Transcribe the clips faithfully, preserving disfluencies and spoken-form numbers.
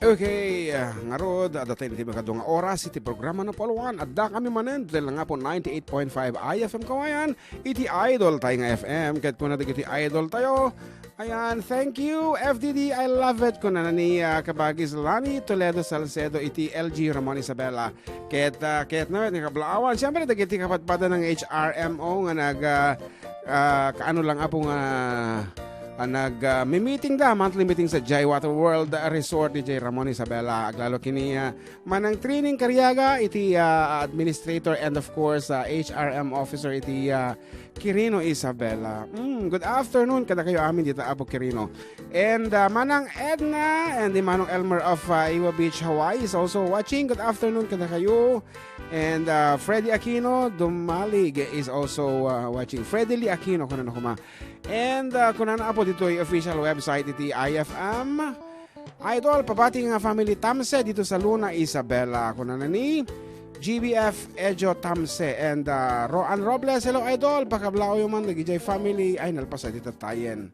Okay, ah, ngarud, adda tayo iti makadua nga oras iti programa na puluan. Adda kami manen, dahil nga po ninety-eight point five I F M Kawayan, iti idol tayo nga F M. Ket kuna dagiti idol tayo, ayan, thank you, F D D, I love it. Kuna na ni, ah, Kabagis Lani Toledo Salcedo iti L G Ramon Isabela. Ket, ah, ket na, ni Kablaawan. Siyempre, dagiti kapatpadan ng H R M O nga nag, ah, ah, kaano lang, Apo, nga, ah, nag, ah, mi-meeting da, monthly meeting sa Jai Water World Resort ni Jai Ramon Isabela. Aglalo kini, ah, Manang Trining Cariaga, iti, ah, administrator and of course, ah, H R M officer iti, ah, Quirino Isabela. Mm, good afternoon kadakayo amin dita, Apo Quirino. And, ah, Manang Edna and the Manong Elmer of, ah, Iwa Beach, Hawaii is also watching. Good afternoon kadakayo. And, uh, Freddy Aquino Dumalig is also, uh, watching. Freddy Lee Aquino, kunana koma. And, uh, kunana, Apo, ditoy official website iti I F M. Idol, pabati nga family Tamse dito sa Luna, Isabela. Kunana ni G B F Ejo Tamse and, uh, Roan Robles. Hello, Idol. Pakablaaw man dagijay family. Ay, nalpas a dita tayen.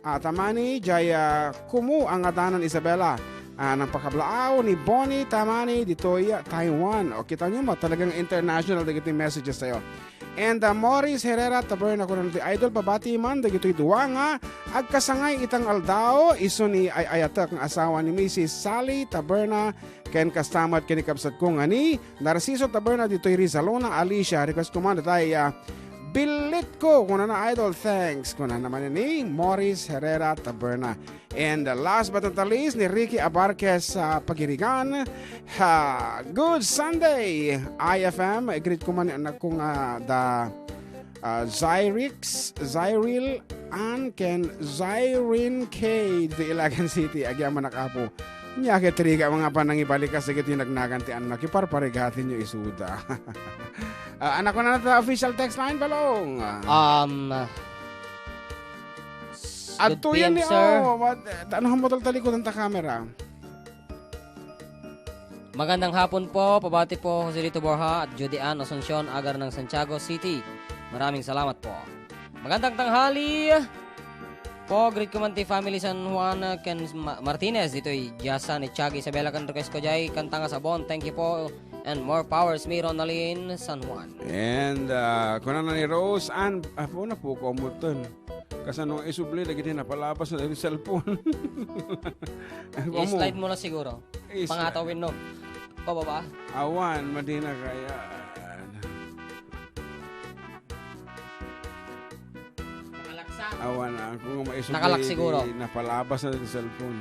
Ah, Tamani, jay, ah, Kumu, ang adanan Isabela. Ah, nang pakablaaw ni Bonnie Tamani, ditoy, ah, Taiwan. O, kita nyo mo, talagang international dagiti messages tayo. And, ah, Morris Herrera Taberna, kunan ti idol, pabati man, dagitoy duwa nga agkasangay itang aldaw, isu ni ay-ayatek nga asawa ni Missus Sally Taberna, ken kastamat ken ikabsat ko nga ni Narciso Taberna, ditoy Rizalona, Alicia. Request ko man, tay, ah, Billit ko, kunana, idol, thanks. Kunana man ni Morris Herrera Taberna. And, uh, last but not the least, ni Ricky Abarquez sa Pagirigan. Ha, good Sunday, I F M. I-greet ko man ni anak ko nga da, uh, Zyrix, Zyril, Ann, ken Zyrin K. Dito Ilagan City. Agyamanak, Apo. Nya ket riga nga panangibalikas dagiti nagnagan ti annak, iparparigatenyo isuda. Ah, anak ko na ta official text line, Balong. Um, Adtoyan ni, sir. Oh, what, ano mo taltalikudan ta camera? Magandang hapon po. Pabati po, Joselito Borja at Judy Ann Asuncion, Agar ng Santiago City. Maraming salamat po. Magandang tanghali po, greet ko man ti family San Juan, ken Ma-, Martinez, ditoy Diasan, Itiagi, Isabela, ken request ko jay kanta nga Sabon. Thank you po, and more powers, mi Ronaldin San Juan. And, ah, kunana ni Rose Ann, ah, po na po, kumutan. Kasano nga isubli, dagiti napalabas na dagiti cellphone. Ang komo. I-slide mo na siguro. I-slide. Pangatawin, no? Pababa. Awan, madina kaya. Nakalaksa. Awan, ah, kung maisog Nakalak na siguro. Napalabas na yung cellphone.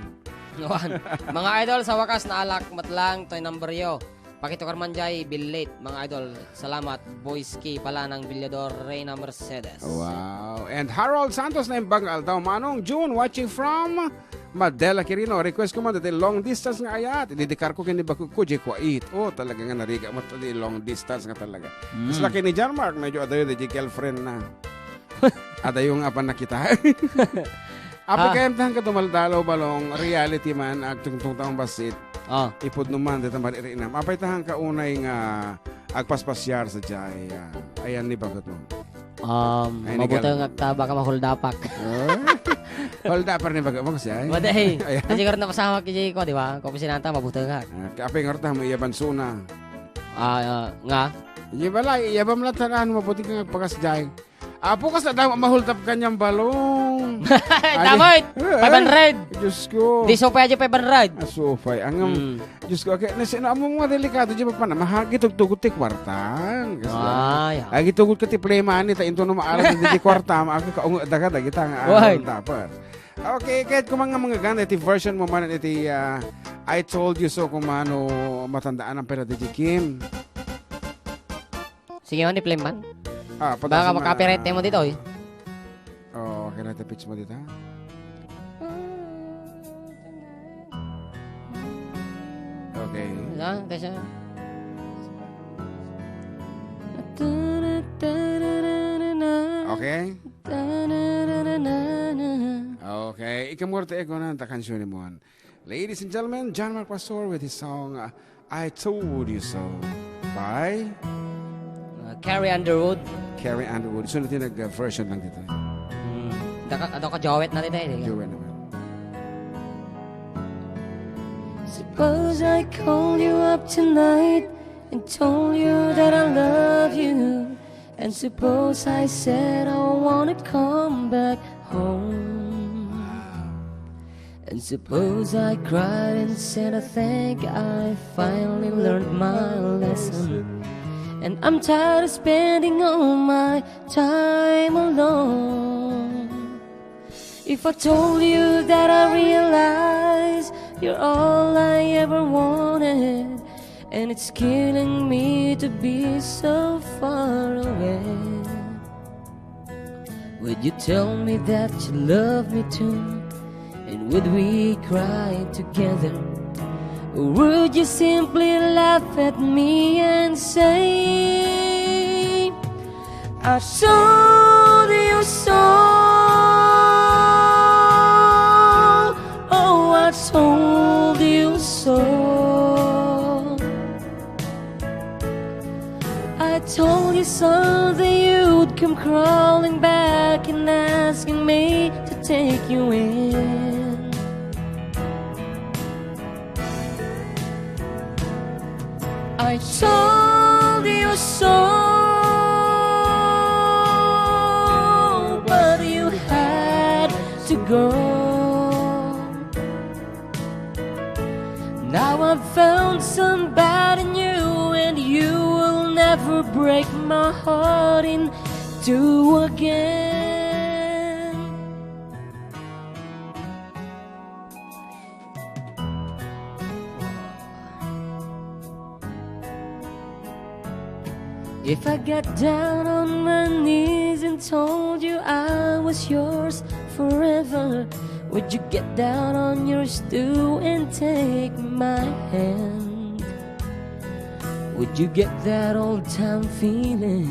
Awan. Mga idol, sa wakas, naalak, matlang, toy number yo. Pakitukar man jay, billit, mga idol. Salamat, Boyski, Palanang, Villador, Reyna Mercedes. Wow. And Harold Santos na imbang aldaw, Manong June, watching from Madela Quirino, request ko man dati long distance nga ayat. Ididikar ko ken ni bakko ko, jay kwait. Oh, talaga nga nariga mo ti long distance nga talaga. Mm. Mas laki ni John Mark, medyo adayo di girlfriend na. Adayo nga apan nakita. Api Ah. Kayam tahan ka tumaldalaw, Balong, reality man, agtungtong taong basit. Ah. Ipudno man, dita maririnam. Apay tahan ka unay nga agpaspasyar sa jay, ah, ayan ni bagot mo. Um, Ay, ni mabutengak ta, baka mahuldapak. Oh? Hold up, ni baga mo kasi, ay. Wala, eh. Ayan. Kasi karon napasamak kay ko, di ba? Kung sinanta, mabutengak. Ah, kape nga rata mo, iya bansuna. Ah, ah, nga? Iya balay, iya ba malataran, mabuti ka nga pagas jay. Apo, kas na daw, mahuldap kanyang balong. Ay, Damay! Eh, eh. Five hundred! Diyos ko. Di supay aja five hundred. Ah, supay. Ang, Mm. Diyos ko, kaya, nasi, na, among mga delikado, di ba pa na, mahagitugtugot ti kwarta. Kasi, Ay, ah. Agitugod ka ti play money, ta into no maalam, di, di kwarta, maagi ka, ungo, daga, dagita nga, ah, Why? Dapat. Okay, kahit kumang nga mga ganda, iti version mo man, iti, ah, I Told You So, kung mano matandaan ang pera, di Kim. Sige, man, i-play man. Ah, Baka pataas na, maka-copyright ah. Mo dito, eh. Oo, okay na, pitch mo dito. Okay. Yan, kasi Okay? Okay. Ikamorte ko na ang kansyoni mo. Ladies and gentlemen, John Mark Pastor with his song, uh, I Told You So by Uh, Carrie Underwood. Carrie Underwood. So, natin nag-version lang dito. Hmm. Daka, daka jawet na dito, eh. Jawet naman. Suppose I called you up tonight and told you that I love you. And suppose I said I wanna come back home. And suppose I cried and said I think I finally learned my lesson. And I'm tired of spending all my time alone. If I told you that I realize you're all I ever wanted, and it's killing me to be so far away, would you tell me that you love me too? And would we cry together? Or would you simply laugh at me and say, I told you so. Oh, I told you so. I told you so that you'd come crawling back and asking me to take you in. I told you so, but you had to go. Now I've found somebody new, and you will never break my heart in two again. If I got down on my knees and told you I was yours forever, would you get down on yours too and take my hand? Would you get that old time feeling?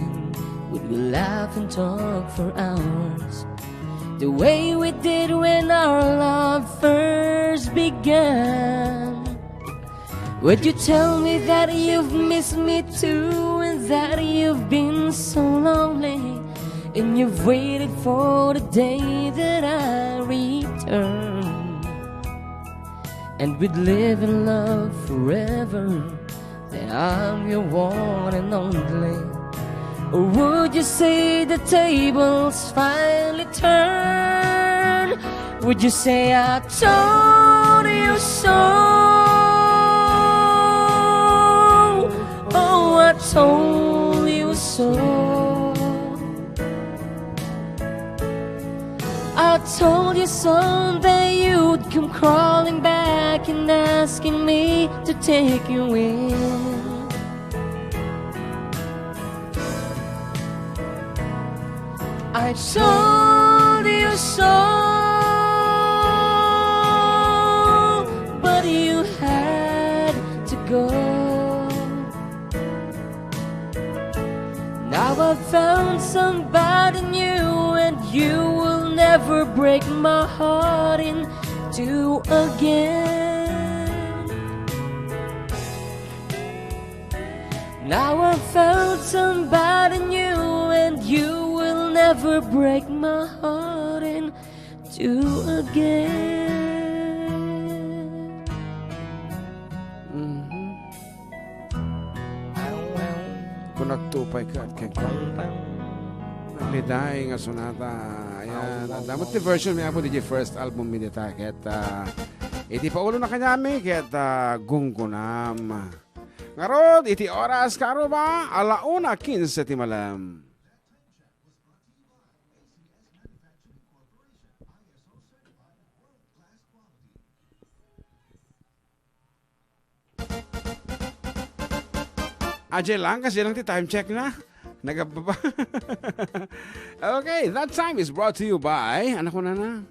Would we laugh and talk for hours? The way we did when our love first began. Would you tell me that you've missed me too, and that you've been so lonely, and you've waited for the day that I return? And we'd live in love forever, that I'm your one and only. Or would you say the tables finally turn? Would you say I told you so? Oh, I told you so. I told you someday you'd come crawling back and asking me to take you in. I told you so, but you had to go. Now I found somebody new, and you will never break my heart in two again. Now I found somebody new, and you will never break my heart in two again. Mhm. Kunakto pay ket kenkuan. Nagleday nga sonata. Ayan. Damo ti version mi, Apo, iti first album mi dita. Ket, ah, iti paulona kaniami ket, ah, gunggonam. Ngarud, iti oras, karuba, ala una kinse ti malem. Ajay lang, kasi lang ti time check na. Nagababa. Okay, that time is brought to you by, ano ko na na?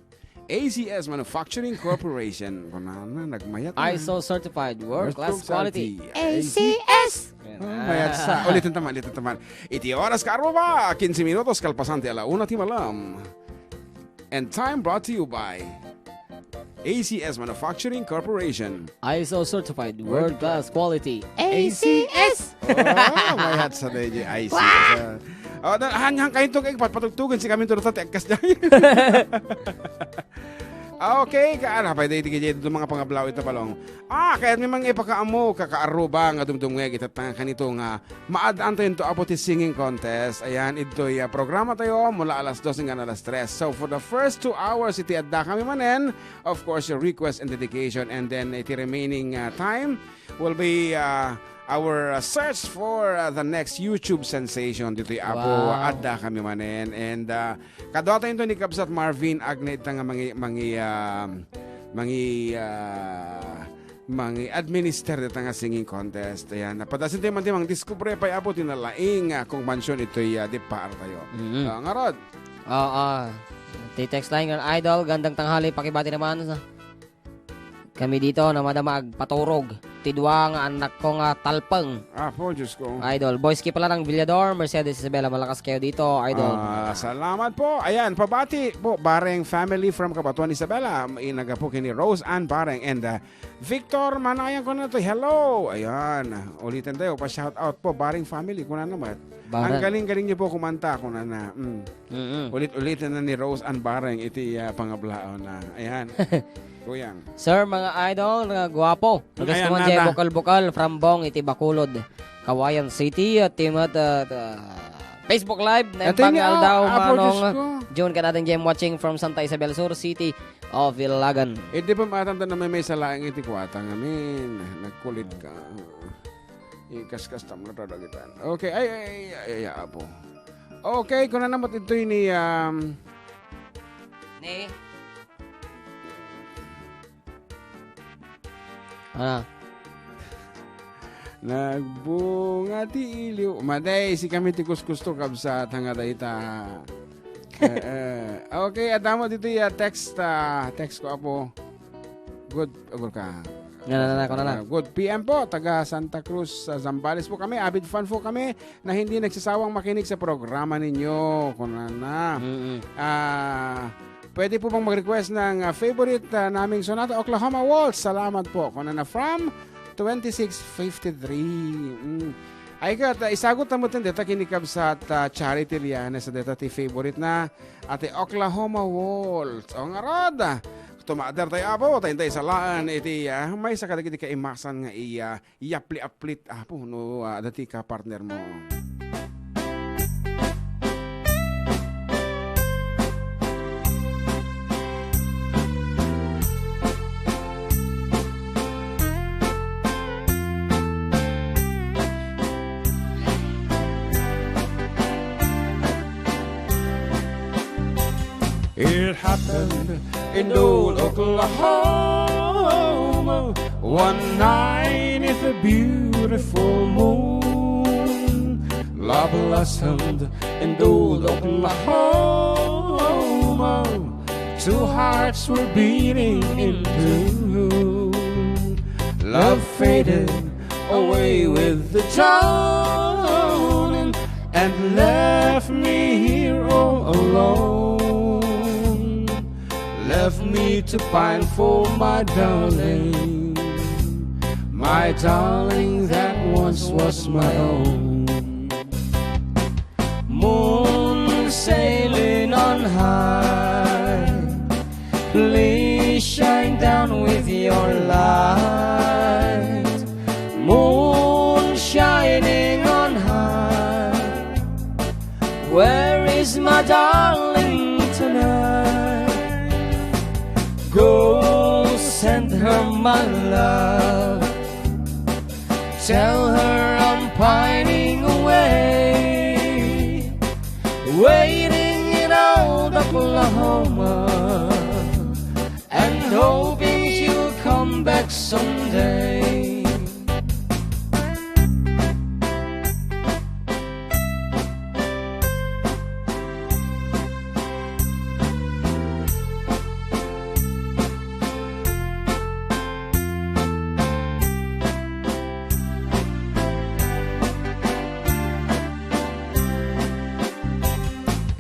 A C S Manufacturing Corporation. Kunana, nagmayat na. ISO certified, world class quality. A C S. Ayan. Oh, mayat sa. Ulitin taman, ulitin taman. Iti oras, karuba, kinse minutos kalpasan ti ala una ti malam. And time brought to you by A C S Manufacturing Corporation. ISO certified, world class quality. A C S. Oh, mayat sa D J I C S. Wah! Oh, da-, han, han kayo itong patpatugtugan si kami turta ti agkas dyan. Okay, kaarapay da iti kayat iti mga pangablaaw ita, Balong. Ah, kayatmi man nga ipakaammo, kakaaruba nga dumdumngeg ita ta kanito nga maad-antayo ito, Apo, ti singing contest. Ayan, ito'y, ah, programa tayo mula alas dos hanggang alas tres. So, for the first two hours, iti adda kami manen, of course, your request and dedication. And then, iti remaining, ah, time will be, ah, our, ah, search for, ah, the next YouTube sensation. Dito'y Apo, Wow. adda kami manen. And, ah, Kaduatayo ni Kabsat Marvin Agne ita nga mangi-, mangi-, ah, mangi-, ah, mangi-administer dita nga singing contest. Ayan. Napadasin tayo man ti mangdiskubre pay, Apo, ti nalaing, ah, kung mansyon ito'y, ah, di paar tayo. Mm. Ah, ngarud. Oo. Ti text line nga, "Idol, gandang tanghali, pakibati naman sa kami dito na madama agpaturog ti dua nga anak ko nga talpeng." Apo, Diyos ko. Idol. Boys Kipalarang Villador, Mercedes Isabela, malakas kayo dito, Idol. Ah, salamat po. Ayan, pabati po, Bareng family from Cabatuan, Isabela. Inaga po kini Rose Ann Bareng and, ah, Victor Manayang ko na to. Hello. Ayan. Ulitin tayo, pa-shout out po, Bareng family, kuna naman. Bareng. Ang galing-galing niyo po kumanta, kuna na. Mm. Mm-mm. Ulit-ulitin na ni Rose Ann Bareng iti, ah, pangablaon na. Ayan. Kuyang. Sir, mga idol, nga gwapo. Request Ayan, naman dyan, nata. Bukal-bukal from Bong iti Bacolod, Cauayan City, at team at, uh, uh, Facebook Live, na Ito yung niya, pang-aldaw, ah, Apo, Manong Diyos ko. June, kanadang dyan watching from Santa Isabel Sur, City of Ilagan. Hindi pa matanda na may, may salaing iti kwata ngamin. Nagkulit ka. Ikaskas tam na talagitan. Okay, ay, ay, ay, ay, ay, Apo. Okay, kuna naman ito ni, um, Ni? Ano? Nagbunga ti iliw. Maday, si kami ti kuskusto, kabsat, hanga dayta. Eh, eh. Okay, adamo dito ya text, ah, text ko, Apo. Good, agul ka. Na, na, na, na, na. Ah, good P M po, taga Santa Cruz, sa Zambales po kami. Avid fan po kami na hindi nagsasawang makinig sa programa ninyo. Kunana. Mm-mm. Ah, pwede po bang mag-request ng, ah, favorite, ah, naming sonata, Oklahoma Waltz? Salamat po. Kunana from twenty-six fifty-three. Mm. Ay, kat, ah, isagot na mo din deta kinikab sa, ah, Charity Lianes, deta ti favorite na, ati Oklahoma Waltz. O, ngarud, ah, tumader tayo, Apo, tayo tayo salaan, iti, ah, may sakadagiti kaimasan nga iya, yapli-aplit, Apo, no, ah, dati ka partner mo. It happened in old Oklahoma, one night is a beautiful moon. Love blossomed in old Oklahoma. Two hearts were beating in tune. Love faded away with the dawn and left me here all alone. Left me to pine for my darling, my darling that once was my own. Moon sailing on high, please shine down with your light. Moon shining on high, where is my darling tonight? Go send her my love. Tell her I'm pining away, waiting in old Oklahoma, and hoping she'll come back someday.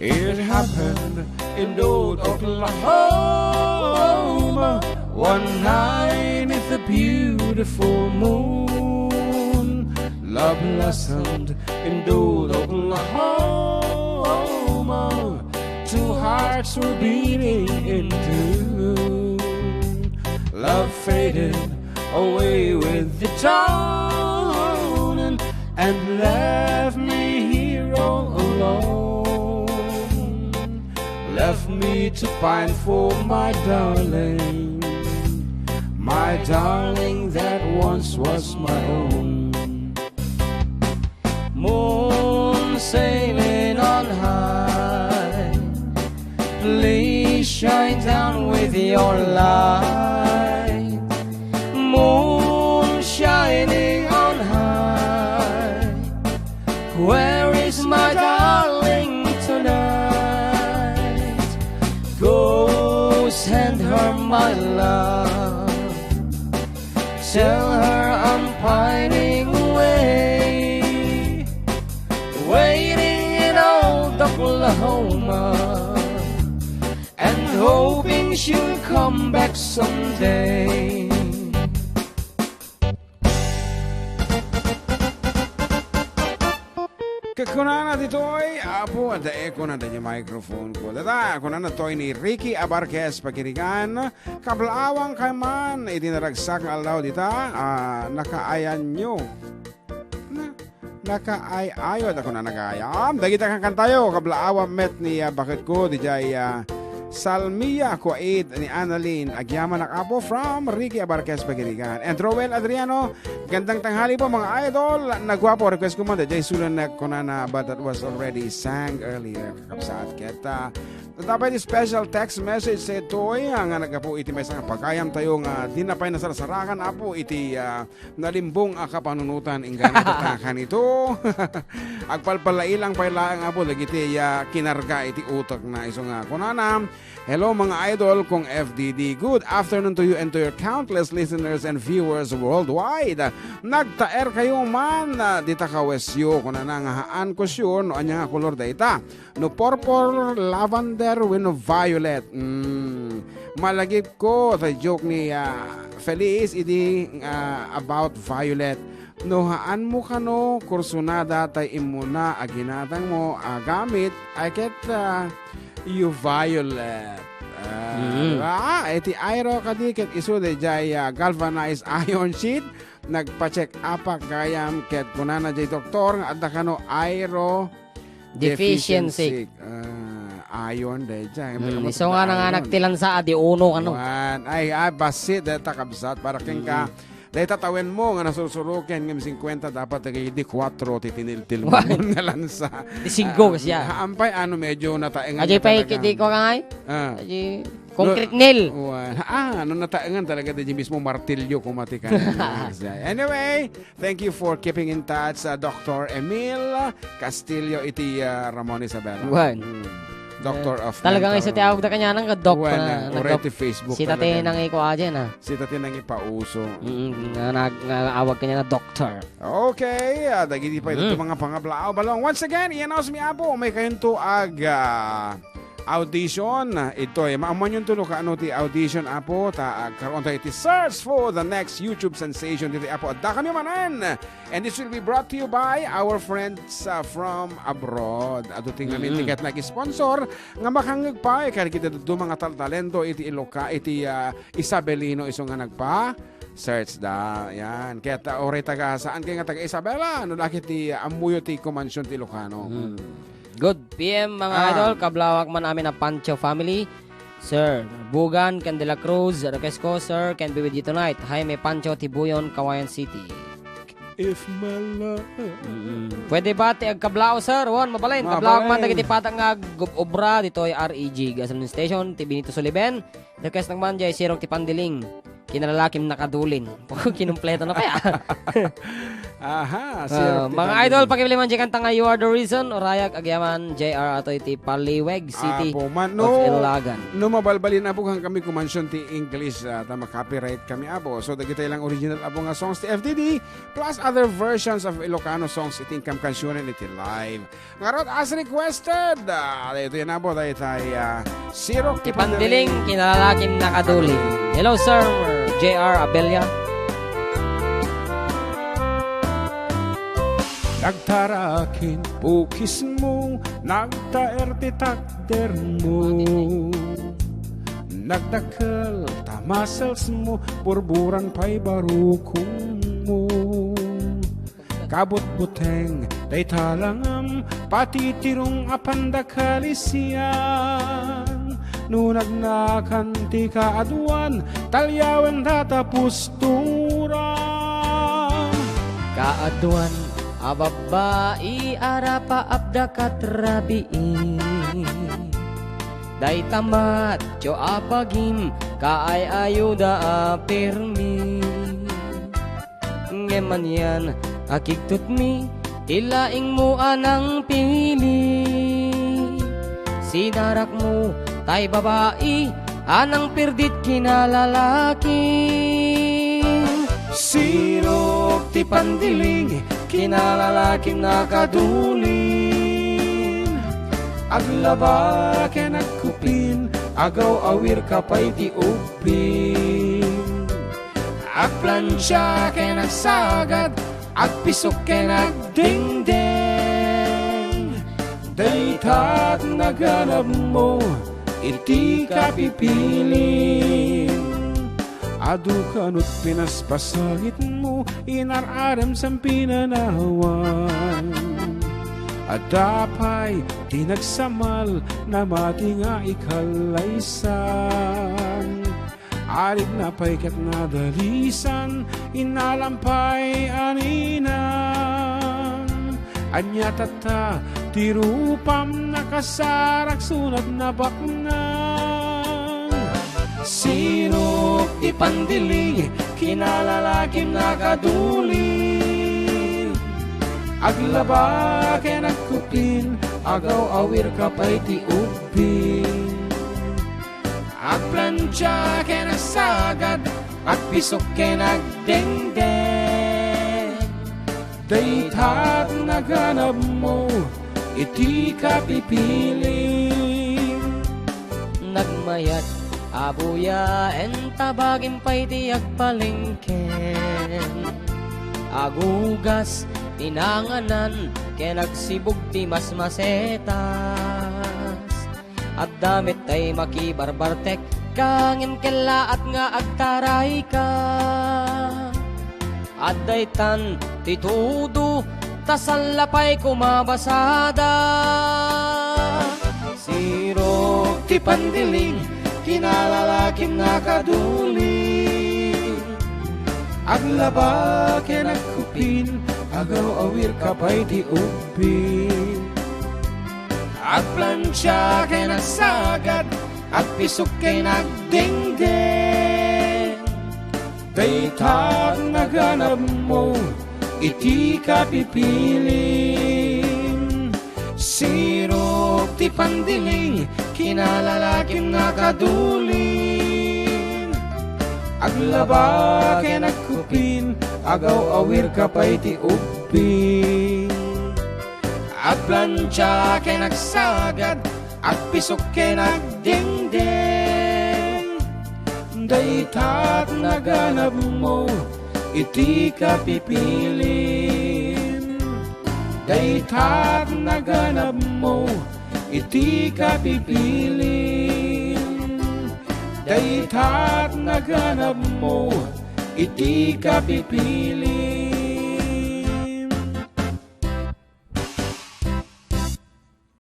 It happened in old Oklahoma. One night is a beautiful moon. Love blossomed in old Oklahoma. Two hearts were beating in tune. to find for my darling, my darling that once was my own. Moon sailing on high, please shine down with your light. Moon shining on high, where is my darling tonight? Go send her my love. Tell her I'm pining away, waiting in old Oklahoma, and hoping she'll come back someday. Kakunana ditoy, Apo, adda echo na daydi microphone ko. Dada, kunana toy ni Ricky Abarquez Pagirigan, kablaawan kay man, iti naragsak nga aldaw dita, ah, nakaayanyo. Na, nakaay-ayo, da kunana gayam. Dagita kan kantayo, kablaawan met ni, ah, baket ko, dijay, ah, Salmia Kuwait ni Annalyn. Agyamanak, Apo, from Ricky Abarquez Pagirigan. And Roel Adriano, gandang tanghali po, mga idol. Nagwapo, request ko man, dayjay sulan na kunana, but that was already sang earlier, kakabsat. Ket, ah, tapay di special text message sa itoy, ah, nga naggapu iti maysa nga pagayam tayo nga di na pay nasarsarakan, Apo, iti, ah, nalimbong a kapanunotan, inggana ta kanito. Agpalpalailang pay laeng, Apo, dagiti, ah, kinarga iti utek na isu nga kunana, "Hello, mga idol kong F D D. Good afternoon to you and to your countless listeners and viewers worldwide. Nagtaer kayo man, ah, dita kawesyo, kunana nga haan ko sure no ania nga kolor dayta. No purple, lavender, wenno violet." Mm. Malagip ko, ta joke ni, ah, Feliz, idi, ah, about violet. No haanmo kano kursunada tay immuna a ginatangmo a gamit, ay ket, ah, you violet. Ah, Mm. Di ba? Iti ayro kadi ket isu dayjay, ah, galvanized iron sheet. Nagpa-check upak gayam ket kunana jay doktor nga adda kano ayro Deficiency. Deficiency. Ah, iron dayjay. Mm, isu nga na nga nagtilansa, adi uno kano. Wan. Ay, ay, bassit, dayta kabsat. Para kenka, Mm. dayta tawenmo nga nasursuroken ngem singkwenta, dapat dagiti kuwatro ti tiniltilmo nga lansa. Di singko siya. Ah, haan pay, ano, medyo nataengan. Ajay pay, talaga. Di ko kangay? Ah. Ajay, concrete nail. Wan. Ah, ano, nataengan talaga, di mismo martilyo kumati ka. Anyway, thank you for keeping in touch, uh, Doctor Emil Castillo iti, uh, Ramon Isabela. Wan. Mm. Doctor of Talagang mental isa ti awag da kanya nga doc Wan, na, uh, na uray doc. Ti Facebook Sita ti talaga. Nang iko aja na. Sita ti nang ipauso. Mm, nga nag-, nga awag kanya na doctor. Okay, ah, dagiti pay Mm. ito mga pangablaaw. Balong, once again, i-announce mi, Apo, may kayunto ag, ah, audition. Itoy, maammoanyonto no kaano ti audition, Apo, ta agkaroon tayo iti search for the next YouTube sensation ditoy, Apo. Adda kami manen. And this will be brought to you by our friends, uh, from abroad. Adu ti ngamin Mm. tiket nag-sponsor nga makangngeg pay kadagiti dadduma nga taltalento iti Iloca-, iti, uh, Isabelino isu nga nagpa-search da. Yan. Kaya ta, oray taga, saan kayo nga taga Isabela? No, lakit ti, uh, ammoyo ti kumansyon ti Ilocano. Mm. Good P M, mga Ah. idol. Kablawak man amin a Pancho family. Sir Bugan ken De La Cruz, request ko, "Sir, can be with you tonight." Jaime Pancho, Tibuyon, Cauayan City. If my love. Mm-mm. Pwede ba ti agkablaaw, sir? Wan, mabalin. Mabalin. Kablawak man dagiti patang nga ag-, obra ditoy R E G gasoline station, ti Benito Suliben. Request naman jay Sirok ti Pandiling. Kinalalakim nakadulin. Kinumpleto na kaya? Aha, Ah, sirok ti mga Pandiling. Idol, pakibili man jay kanta nga You Are the Reason, urayag agyaman J R ato iti Paliweg City Apo, man, of no, Ilagan. No mabalbalin, Apo, kan kami kumansyon ti English, ah, ta ma-copyright kami, Apo. So, dagiti lang original, Apo, nga songs ti F D D, plus other versions of Ilocano songs iti inkam kansionen iti live. Ngarud, as requested, ah, daytoy na po, daytay, ah, Sirok Ti Pandiling, kinalalakim nakadulin. Hello, Sir J R Abella. Nagtarakin pukismo, nagtaer ti takdermo. Nagdakkel ta musclesmo, burburan pay barukongmo. Kabutbuteng dayta langam, patitirong a pandakalisian. No nagnakan ti kaaduan, talyawen ta ta pusturan. Kaaduan a babbai a rapaapda kat rabii. Dayta matio a pagim kaay-ayuda a pirmi. Ngem anian a kigtutmi ti laingmo a nangpili. Sinarakmo tay babai a nangpirdit kinalalakim. Sirok ti pandiling kinalalakim nakadulin. Aglaba ken agkupin, agaw-awirka pay ti ubbing. Agplantia ken agsagad, agpisok ken agdengdeng. Dayta ti naganabmo iti kapipilim. Adu kanut pinaspasangitmo, inar-arem sen pinanawan. Adda pay ti nagsamal, namati nga ikallaysan. Aridna pay ket nadalisan, innalam pay a ninang. Ania tatta ti rupam, nakasarak sunat nabaknang. Sirok ti pandiling, kinalalakim nakadulin. Aglaba ken agkupin, agaw-awirka pay ti ubbing. Agplantia ken agsagad, agpisok ken agdengdeng. Dayta ti naganabmo iti kapipilim. Nagmayat a buyaen ta bagim pay ti agpalengken. Agugas ti nanganan ken agsibug ti masmasetas. Adda met tay makibarbartek ka ngem kellaat nga agtarayka. Adda itan ti tudo, ta salla pay kumabasada. Sirok ti pandiling, kinalalakim nakadulin. Aglaba ken agkupin, agaw-awirka pay ti ubbing. Agplantia ken agsagad, agpisok ken agdengdeng. Dayta ti naganabmo iti kapipilim. Sirok ti pandiling, kinalalakim nakadulin. Aglaba ken agkupin, agaw-awirka pay ti ubbing. Agplantia ken agsagad, agpisok ken agdengdeng. Dayta ti naganabmo iti kapipilim. Dayta ti naganabmo iti kapipilim. Dayta ti naganabmo iti kapipilim.